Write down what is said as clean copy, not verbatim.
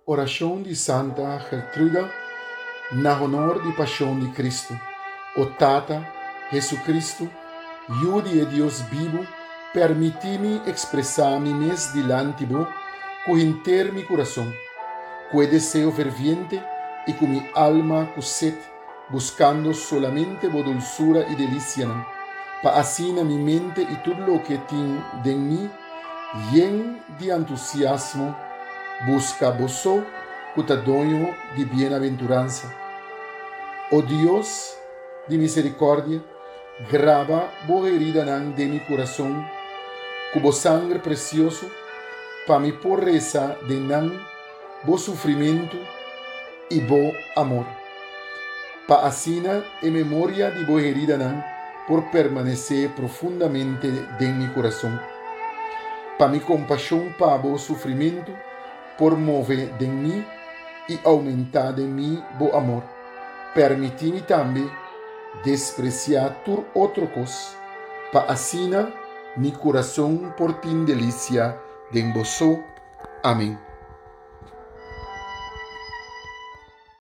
Orashon di Santa Gertruda na honor di Pashon di Kristu. O Tata, Hesu-Kristu, Yu di e Dios bibu, permití mi ekspresá mi mes dilanti Bo ku henter mi kurason, ku e deseo ferviente i ku mi alma ku set, buskando solamente Bo dulsura i delisianan, pa asina mi mente i tur loke tin den mi, yen di antusiasmo, buska Bo so ku ta doño di bienaventuransa. O Dios di miserikòrdia, graba Bo heridanan den mi kurason ku Bo sanger presioso, pa mi por resa den nan Bo sufrimentu i Bo amor, pa asina e memoria di Bo heridanan por permanesé profundamente den mi kurason, pa mi kompashon pa Bo sufrimentu por move den mi i oumentá den mi Bo amor. Permití mi tambe despresiá tur otro kos, pa asina mi kurason por tin delisia den Bo so. Amén.